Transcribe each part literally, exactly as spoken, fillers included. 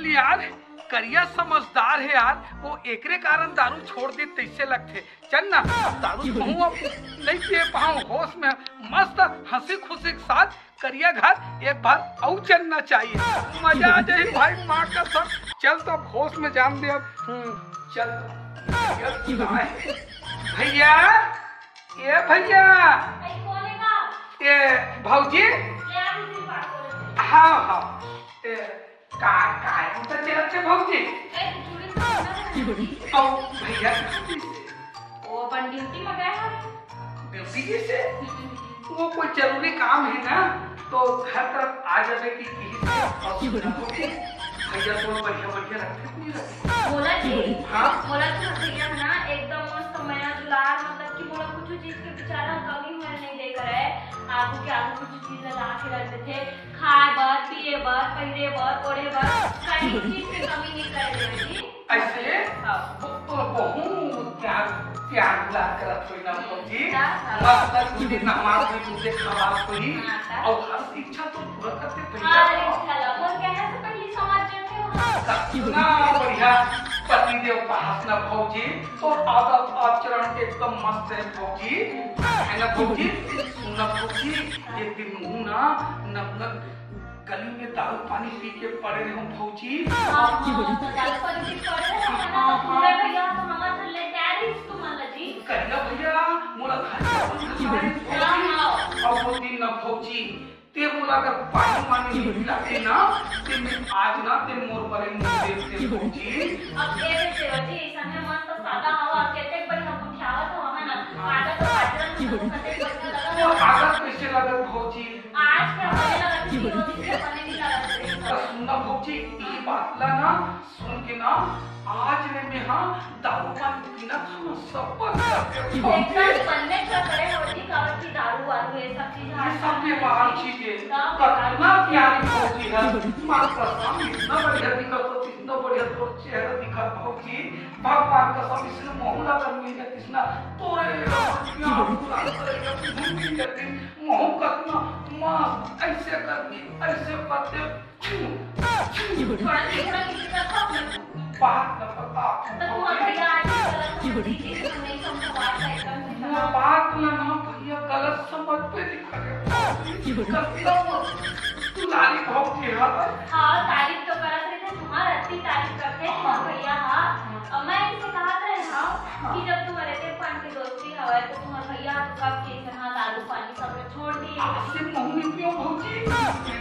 यार, करिया समझदार हे यार, वो एकरे कारण दारू छोड़ दे तैसे लगथे। चल ना, दारू तो हूँ अब नहीं पिए पाऊँ, होश में मस्त हंसी खुशी के साथ करिया घर एक बार अउ चलना चाहिए, मजा आ जाए भाई, माँ कसम। चल तो अब होश में जान दे अब। हम्म, चल तो। भैया, ए भैया, ए भौजी, हाँ हाँ, ए काय, काय होता चलत हे भौजी? ए, तू चूड़ी पहनना है ना? अउ भैया कहाँ गिस हे? वो अपन ड्यूटी में गए हैं। ड्यूटी गिस हे? हम्म। वो कोई जरूरी काम हे ना, तो घर तरफ आ जाबे कि किहिस हे। अउ सुना भौजी, भैया तो बढ़िया बढ़िया रखथे कि नहीं रखथे? बोला जी। हाँ? बोला तो भैया ना, एकदम मस्त मया दुलार, मतलब कि मोला कुछ चीज के बेचारा कमी होए नहीं दे करे, आगू के आगू कुछ चीज ला ला के रख देथे। खाए बर, पिए बर, पहिरे बर, ओढ़े बर, कहीं चीज के कमी नहीं करे देवे जी। ऐसे? हाँ। ब-, ब-, बहुत प्यार, प्यार दुलार करत होई ना भौजी। हाँ, हाँ। मस्त तुझे नहवा के तुझे खवा कोई। हाँ, हाँ। अउ हर इच्छा तो पूरा करते भैया। हाँ, इच्छा ला। मोर कहना से पहली समाज जन के वहाँ। इतना बढ़िया पति देव पास ना भौजी। तोर आदत आचरण एकदम मस्त हे भौजी। है ना भौजी? सुन ना भौजी, एक दिन नहूँ ना, न, न, गली में दारू पानी पी के पड़े रहे हूँ भौजी। हाँ, हाँ, तो दारू पानी पी के पड़े रहे हूँ ना, हाँ, तो पूरा हाँ। भैया तो हमारे से लेटे आ रही तू मान ला जी। कहिया भैया, मोला घर से बाहर निकाले हाँ, भौजी। हाँ। अउ वो दिन ना भौजी, ते मोला अगर पानी वानी नहीं पिलाते ना, ते मैं आज ना ते मोर बरे मुंह देखते भौजी। अब ए रे देवर जी, ऐसा है मस्त सादा हवा, केते बढ़िया गुठियावत हो हमें ना। हाँ। आदत तो आचरण में तो कते बढ़िया लगा। वो आदत कैसे लगत भौजी? आज के हमें लगा कि वो दूसरे बने नहीं लगा। तो सुनना भौजी, ये बात ला ना सुन के ना, आज ले मैं हाँ दारू पानी पीना खाना सब बंद कर दे। एकदम बंद कर पड़े हो जी, काबर की दारू वारू ये सब चीज ये हाँ सब बेकार चीज है। सब बेकार कतना चीज। प्यारी भौजी है, माँ कसम इतना बढ़िया दिखत हो, इतना बढ़िया तोर चेहरा दिखत भौजी, भगवान कसम इसने मोहू ला कर मिल जाती ना, तोरे प्यार दुलार करेगा, तू मिल जाती, मोहू कतना मस्त ऐसे करती, ऐसे करते। थोड़ा सा, थोड़ा सा, थोड़ा सा। बात न बता। तो तू अगर यार ये गलत समझ लीजिए, तो नहीं समझ बात का एकदम से वो समझ। बात ना, ना भैया, गलत समझ पे नहीं करे। गलत वो दुलारी भौजी है। हाँ, तारीफ तो करत रहे थे, तुम्हारा अति तारीफ करते हैं, हाँ। भैया, हाँ। हाँ। और मैं इनसे कहा रहे, हाँ, हाँ। कि जब तुम्हारे ते पान की दोस्ती हवा है, तो तुम्हारे भैया तो कब के इतना दारू पानी सब छोड़ दिए। आज से कहूँ नहीं पियो भौजी,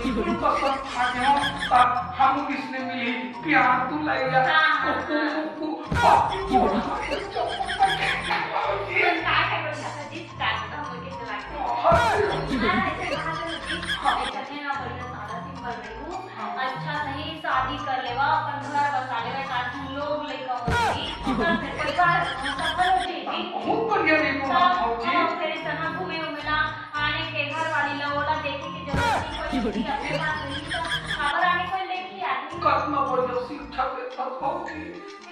बिल्कुल कसम खा के हम, हम इसने मिली, प्यार तू लाएगा। हाँ, हाँ, कुकू, हाँ। कुकू, पप्पी को खा के चप्पल पर फेंक देगा भौजी। तो का करो, चाचा जी, का तो हम उनके चला के। हाँ, हाँ। हाँ, ऐसे कहा करो जी, हाँ। ऐसा है ना, बढ़िया सादा सिंपल रही हूँ। हाँ। अच्छा सही शादी कर लेवा, अपन घर बसा लेवा, एक आदमी लोग लइका होई, हाँ। ओकर से परिवार सफल हो जाई जी। बहुत बढ़िया रही तू सब, भौजी। हाँ, फिर इतना घूमे उमे ला, आने के घर वाली ला ओला देखे के जरूरत नहीं पड़ी, अपने पास रही तो खबर आने कोई लेके आदमी। कतना बढ़िया शिक्षा देता भौजी,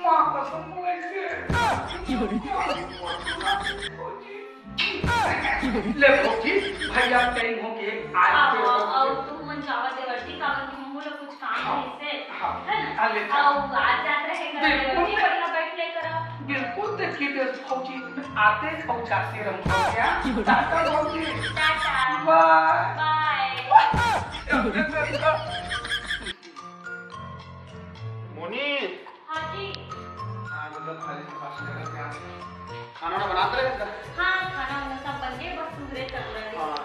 माँ कसम बोले से। भौजी। ले भौजी, भैया टाइम हो के आज हाँ, के हाँ, वक्त। अब तू मन जावा देवर जी, काबर कि हमहू ला कुछ काम हाँ, है से, हाँ, है ना? हाँ, ले जा। अब आज जात रहे घर बिल्कुल। देवर जी, बढ़िया बैठ ले करा। बिल्कुल, देखिए देख भौजी, मैं आते पहुँचाते रहूँगा क्या? टाटा भौजी। टाटा। बाय। बाय। मोनी। हाँ जी। हाँ, मतलब खाली से बात करके आ गए। खाना वाना बना के रखा? हाँ, खाना वाना सब बन गए, बस सुबह तक रह गए। हाँ।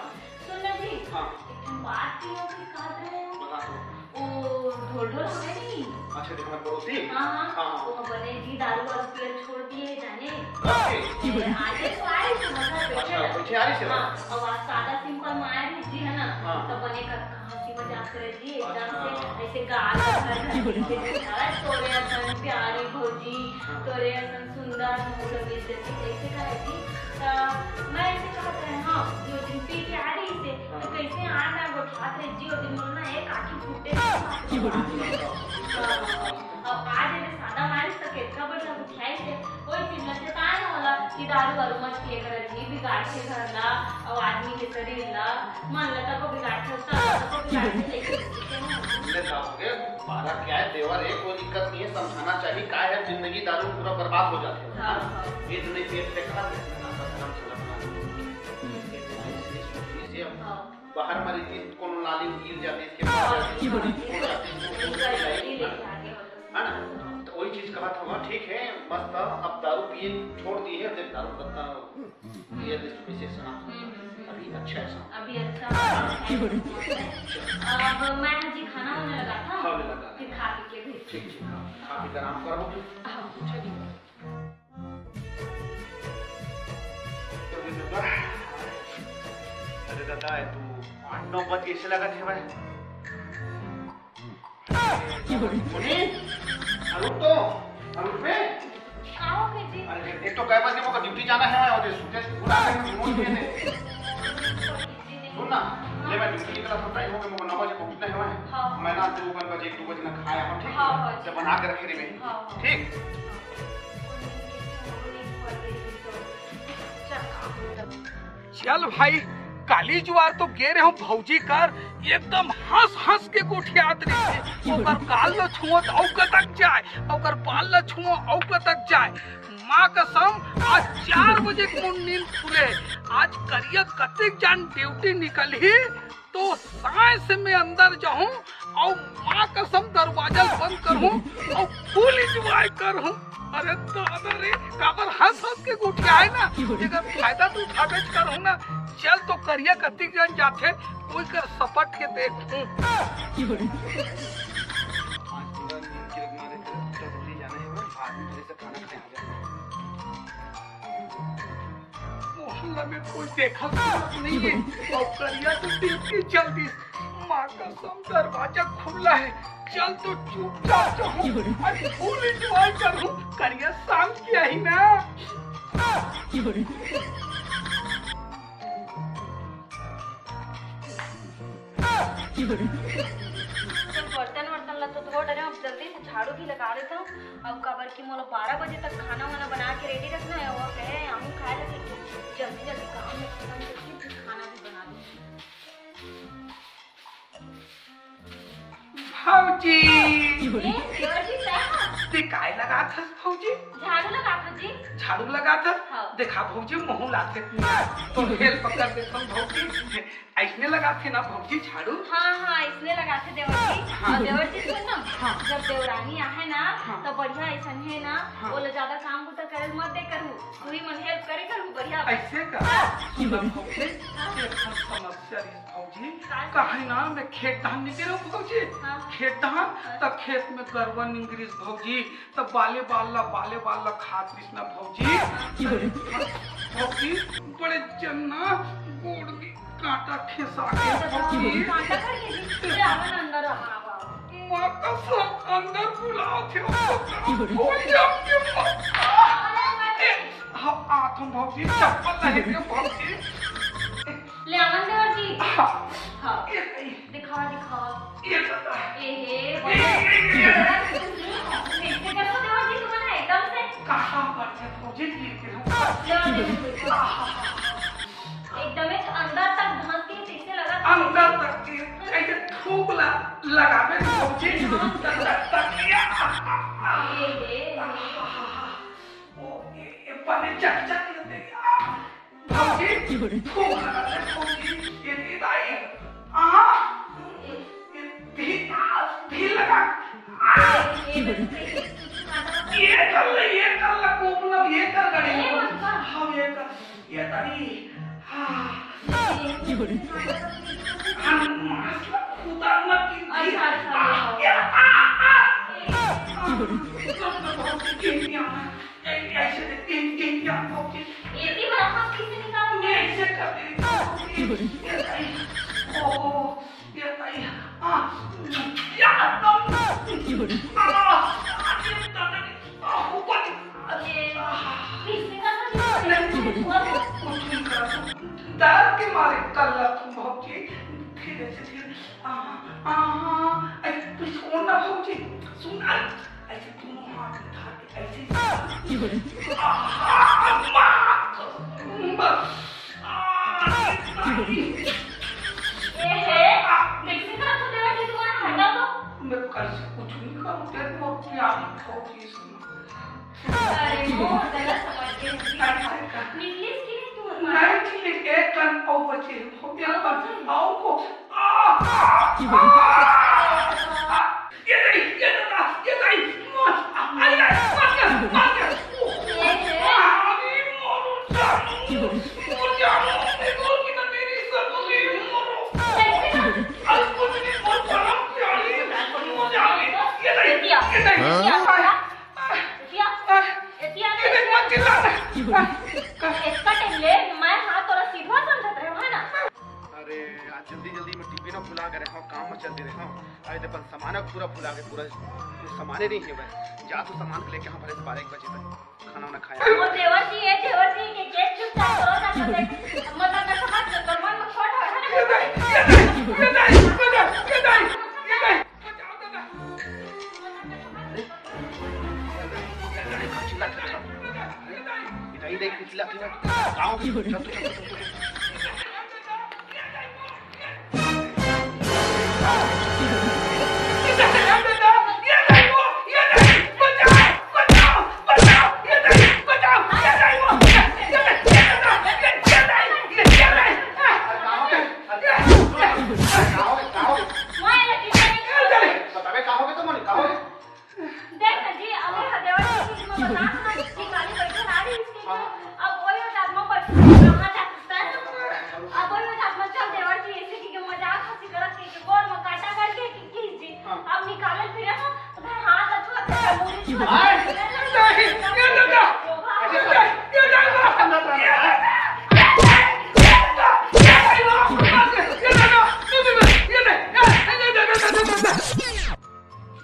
सुन ना जी, हाँ। एक ठन बात की हो कि कहत रहे हो? बता दो। वो ढोल ढोल हवे नहीं? अच्छा, जो हमारे पड़ोसी? हाँ, हाँ। हाँ, हाँ। वो बने जी दारू वारू पियल छोड़ दिए जाने। ओके। ये आज तो आई तो मतलब बैठे अच्छा, रहे। बैठे आ रही से? हाँ, अब आज सादा सिंपल में आए रहे जी, है ना? हाँ। तो बने का कहाँ की मजाक करे जी, एकदम से हाँ। ऐसे गाल भर भर के दिखावा, "तोरे असन प्यारी भौजी, हाँ। तोरे असन सुंदर मोर मिल जती", ऐसे कहे जी। त मैं ऐसे कहत रहे, हाँ, जो दिन पी के आ रही से, तो हाँ। कैसे आंटा गोठियात रहे जी, ओ दिन मोर ना एक आँखी फूटे। हाँ। अब आज एदे सादा मारिस त केतका बढ़िया गोठियाइस हे। कोई चीज ला चेताए होला कि दारू वारू मत पिए कर जी, बिगाड़थे घर ला, अउ आदमी के शरीर ला, मन ला तको बिगाड़थे, तन ला तको बिगाड़थे, लेकिन ले का हो गया? हमारा क्या है, देवर है, कोई दिक्कत नहीं है, समझाना चाहिए। का है, जिंदगी दारू पूरा बर्बाद हो जाती है, हाँ, हाँ। ये तो नहीं, पेट पे खा, धर्म से लड़ना। हम्म। ये तो ऐसे सोचिए, हाँ। बाहर मरी थी, कोनो नाली में गिर जाती, इसके बाद हाँ। जाती, छोड़ जाती, ये लेके आगे होता है ना? तो वही चीज कहा था वहाँ, ठीक है, मस्त, अब दारू पिए छोड़ दिए, अब दारू पत्ता, ये लिस्ट में से सुना। हम्म, हम्म, हम्म। अभी अच्छा है सुना। अभी अच्छा है। अब मैं जी खाना होने लगा था। हाँ, लगा। फिर खा पी के भी। ठीक, ठीक, हाँ। खा पी के आराम करो। हाँ, चलिए। अरे दादा, ये तू आठ नौ बज के ऐसे लगा थे भाई। मुनी, अरुण तो, अरुण पे। का हो गए जी? अरे, एक तो कै बजे मोको ड्यूटी जाना है और ये सुते से बुला के मोर के ने। सुन ना, ले मैं ड्यूटी निकला तो टाइम हो गया, मोको नौ बजे पहुंचना है वहाँ। हाँ। मैं ना दो बजे, बजे, एक दो बजे ना खाया हूँ, ठीक है? हाँ, हाँ जी। तो बना के रखे रहे। हाँ, हाँ। ठीक? हाँ। चल भाई, काली जुआर तो गे रहे हूँ भौजी कर, एकदम हंस हंस के गोठियात रहिसे। ओकर गाल ल छुओ त अउ कतक जाए, ओकर बाल ल छुओ अउ कतक जाए। माँ कसम, आज चार बजे के मोर नींद खुले। आज करिया कतेक जान ड्यूटी निकलही, तो साँय से मैं अंदर जाहूँ अउ माँ कसम दरवाजा ल बंद करहूँ अउ फुल एंजॉय करहूँ। अरे दादा रे, काबर हंस हंस के गोठियाए ना, जेकर फायदा तो उठाबेच करहूँ ना। चल तो करिया कतिक जन जाथे, कोई कर सपट के देखहूँ। आज पूरा नींद के मारे जरूरी जाना है, वो आदमी भले से खाना खाए आ जाए। मोहल्ला में कोई देखा सुना नहीं है। अउ करिया तो देख के चल दिस। माँ कसम दरवाजा खुला है। चल तो चुपचाप जाहूँ। अरे फुल एंजॉय करहूँ। करिया शाम के आही ना। तो बर्तन वर्तन ला तो धो डरे, अब जल्दी से झाड़ू भी लगा देता हूँ। अब काबर कि मोला बारह बजे तक खाना वाना बना के रेडी रखना है। वो कहे हम खाए ला, तो जल्दी जल्दी काम में खत्म करके फिर खाना भी बना दूँ। भौजी, ए, देवर जी, तै हा? ते काय लगात हस भौजी? झाड़ू लगात हस जी। झाड़ू लगात हस? हाँ। देखा भौजी, महूँ लाथे तो हेल्प कर देथन भौजी। अइसने लगाथे ना भौजी झाड़ू? हाँ, हाँ, अइसने लगाथे देवर जी। हाँ। अउ देवर जी सुन ना, हाँ। जब देवरानी आहे ना, हाँ। तो बढ़िया अइसन हे ना, हाँ। ओला ज्यादा काम बूता करे मत दे करहू, तुही मन हेल्प करे करहू बढ़िया। अइसे का? हाँ। सुन ना भौजी, हाँ। एक ठन समस्या रहिस भौजी, का? काहे ना मैं खेत धान निकले रहूँ भौजी, हाँ। खेत धान, हाँ। त खेत में गरवा निंगरिस भौजी, त बाले बाल ला, बाले बाल ला खात रहिस ना भौजी। भौजी, बड़े जन ना गोड़ में कांटा खेसा के भौजी। कांटा करके जी, ले आवा ना अंदर, आवा, आवा। माँ कसम, अंदर बुलावथे। भौजी, आपके माँ। हाँ, आत हूँ भौजी, चप्पल नहीं दे भौजी। ले आवन देवर जी। हाँ। हाँ। ये नहीं। दिखावा, दिखावा। ये तो है। ए हे, ये, ये, ये। कैसे कैसे देवर जी तुमने एकदम से? कहाँ पर थे भौजी, गिर के हम। ले आवन देवर जी। आहा। एकदम एक अंदर तक धंस के कैसे लगा? अंदर तक के, ऐसे थूक ला, लगावे भौजी, अंदर तक के। ए हे। आहा। ओ, ये, ये बने चक चक लेते। भौजी, खूब लगा दे, भौजी, ये दी दाई। आहा, ये भी, भी लगा। आ, ये कर ले, ये कर ले, कोपला, ये कर गड़ी। हम ये कर, ये दाई। हाँ। हम मसला खुदा न की। अच्छा, अच्छा, आ, ये, आ, आ, आ। भौजी, ये नहीं आना। ऐ-, ऐसे दे, तीन, तीन, चार, पाँच, छः। इतनी बड़ा हाथ कैसे निकाला? मैं ऐसे कर देती हूँ। ये नहीं। ओहो, ये नहीं। आ, या, दम। आ, आ, ये दादा रे। आ, ऊपर। ये, आ। किसने कहा था? नहीं, कुछ नहीं करा। दर्द के मारे कर ला तुम भौजी। धीरे से, धीरे। आ, आ, ऐसे कुछ और ना भौजी। सुन, आ, ऐसे दोनों हाथ उठा के ऐसे ही। आहा, माँ, माँ, आ, ए, हे, मिक्सी का तो देवर जी तुम्हारा हटा दो। मैं कल से कुछ नहीं करूँ, तेरे को प्यार हो चीज। अरे, वो गलत समझ गए। अरे, अरे, का? निकलिस कि नहीं तू हमारा? नहीं निकलिस, एक कन और बचे हो, एक कन और को। आ! ये नहीं, ये दादा, ये नहीं, मत, अरे, मत, मत, मत। अरे, मरो, जानू, मर जानू, अपने दोस्त की ना मेरी इज्जत को ले, मरो। कैसे? अरे, कुछ नहीं, मत करो, प्यारी, मर जानू, ये नहीं, ये नहीं। हाँ? एतिया, एतिया, एतिया, एतिया, एतिया, एतिया, मत चिल्ला। एतिया, एतिया, एतिया, मैं हाँ तोला सीधा समझत रहे हो, है ना? अरे, आज जल्दी जल्दी में टिफिन भुला गए रहे हो, काम में चलते रहे हो। अरे, अपन सामान पूरा भुला गए, पूरा सामाने नहीं है भाई। जा तू सामान लेके यहाँ भरे बारह एक बजे तक खाना वाना खाया। वो देवर जी है, देवर जी के गेट चुपचाप करो ना, तो देख, मतलब मैं समझ लो, पर मन में खोट हो, है ना? ये नहीं, ये नहीं, ये नहीं, ये नहीं, ये नहीं, ये नहीं। बतावे का होगे तो मन का होगे? देख ना जी, अभी हदेवा जी की मैं बता ना, जी खाली बैठे ना रही इसके ऊपर। अब वही हो जात में बैठ, कहाँ जा सकता है? अब वही हो जात में चल देवर जी, ऐसे की मजाक हंसी करत के, के गोड़ में कांटा करके कि किस जी। हाँ। अब निकालन फिर हम, उधर हाथ अथवा कर, मुड़ी छुआ। हाय, नहीं, ये दादा। ये दादा।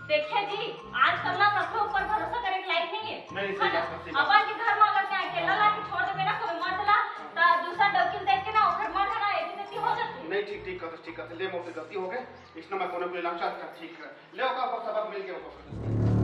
देखिए जी, आजकल ना सबके ऊपर भरोसा करे के लायक नहीं है। नहीं, सही है ना? बात है, सही बात। अपन के घर में अगर मैं अकेला ला के छोड़ देबे ना, कोई मर्द ला, त दूसरा डौकी देख के ना, ओकर मन है ना, एती तेती हो जाती। नहीं, ठीक, ठीक कहत, ठीक कहत। ले, मोर से गलती हो गए, इसने मैं कोनो को इलाम चाहत कर, ठीक है। ले, ओकर सबक मिल गया, ओकर।